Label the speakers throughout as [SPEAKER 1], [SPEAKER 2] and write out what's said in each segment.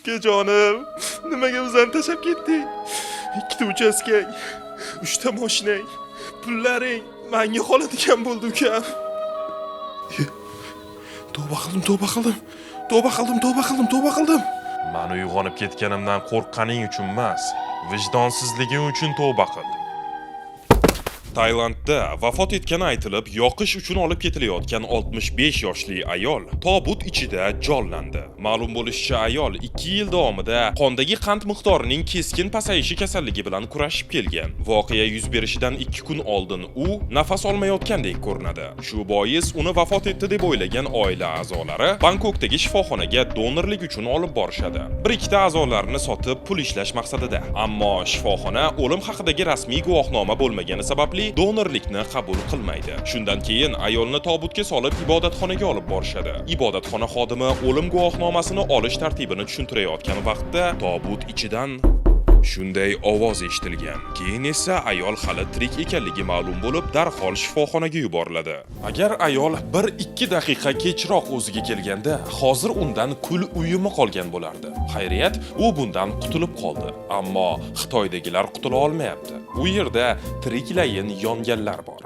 [SPEAKER 1] Ukajonim, nimaga bizani tashlab ketding? Ikkita uchastkang, uchta mashinang, pullaring manga qoladigan bo'ldi, ukam. Tavba qildim, tavba qildim. Tavba qildim, tavba qildim, tavba qildim.
[SPEAKER 2] Mani uyg'onib ketganimdan qo'rqqaning uchun emas, vijdonsizliging uchun tavba qil. Tailandda vafot etgani aytilib, yoqish uchun olib ketilayotgan 65 yoshli ayol tobut ichida jonlandi. Ma'lum bo'lishicha, ayol 2 yil davomida qondagi qand miqdorining keskin pasayishi kasalligi bilan kurashib kelgan. Voqea yuz berishidan 2 kun oldin u nafas olmayotgandek ko'rinadi. Shu bois uni vafot etdi deb o'ylagan oila a'zolari Bangkokdagi shifoxonaga donorlik uchun olib borishadi. Bir ikkita a'zolarini sotib pul ishlash maqsadida. Ammo shifoxona o'lim haqidagi rasmiy guvohnoma bo'lmagani sababli donorlikni qabul qilmaydi. Shundan keyin ayolni tobutga solib, ibodatxonaga olib borishadi. Ibodatxona xodimi o'lim guvohnomasini olish tartibini tushuntirayotgan vaqtda tobut ichidan shunday ovoz eshitilgan. Keyin esa ayol hali tirik ekanligi ma'lum bo'lib, darhol shifoxonaga yuboriladi. Agar ayol 1-2 daqiqa kechroq o'ziga kelganda, hozir undan kul uyumi qolgan bo'lardi. Xayriyat, u bundan qutulib qoldi. Ammo Xitoydagilar qutula olmayapti. U yerda tiriklayin yonganlar bor.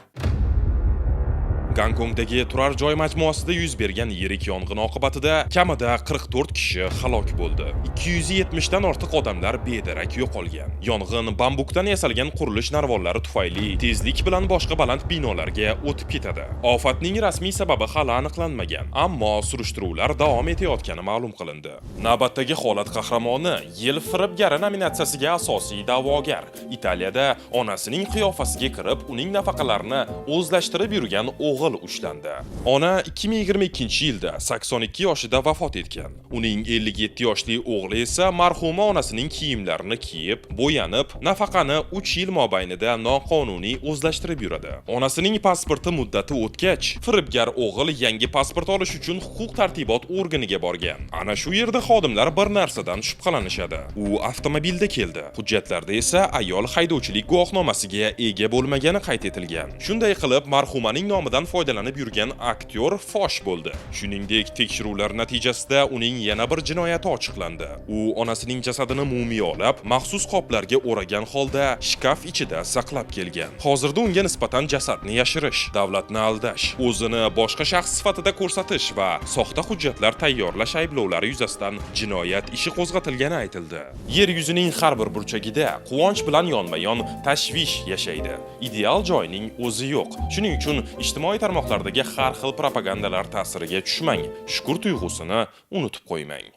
[SPEAKER 2] Gonkongdagi turar joy majmuasida yuz bergan yirik yong'in oqibatida kamida 44 kishi halok bo'ldi. 270 dan ortiq odamlar bedarak yo'qolgan. Yong'in bambukdan yasalgan qurilish narvonlari tufayli tezlik bilan boshqa baland binolarga o'tib ketadi. Ofatning rasmiy sababi hali aniqlanmagan, ammo surishtiruvlar davom etayotgani ma'lum qilindi. Navbatdagi holat qahramoni "Yil firibgari" nominatsiyasiga asosiy da'vogar. Italiyada onasining qiyofasiga kirib, uning nafaqalarini o'zlashtirib yurgan o'g'il ushlandi. Ona 2022-yilda 82 yoshida vafot etgan. Uning 57 yoshli o'g'li esa marhuma onasining kiyimlarini kiyib, bo'yanib, nafaqani 3 yil mobaynida noqonuniy o'zlashtirib yuradi. Onasining pasporti muddati o'tgach, firibgar o'g'il yangi pasport olish uchun huquq tartibot organiga borgan. Ana shu yerda xodimlar bir narsadan shubhalanishadi. U avtomobilda keldi. Hujjatlarda esa ayol haydovchilik guvohnomasiga ega bo'lmagani qayd etilgan. Shunday qilib, marhumaning nomidan foydalanib yurgan aktyor fosh bo'ldi. Shuningdek, tekshiruvlar natijasida uning yana bir jinoyati ochiqlandi. U onasining jasadini mumiyolab, maxsus qoplarga o'ragan holda shkaf ichida saqlab kelgan. Hozirda unga nisbatan jasadni yashirish, davlatni aldash, o'zini boshqa shaxs sifatida ko'rsatish va soxta hujjatlar tayyorlash ayblovlari yuzasidan jinoyat ishi qo'zg'atilgani aytildi. Yer yuzining har bir burchagida quvonch bilan yonma-yon tashvish yashaydi. Ideal joyning o'zi yo'q. Shuning uchun ijtimoiy tarmoqlardagi har xil propagandalar ta'siriga tushmang. Shukur tuyg'usini unutib qo'ymang.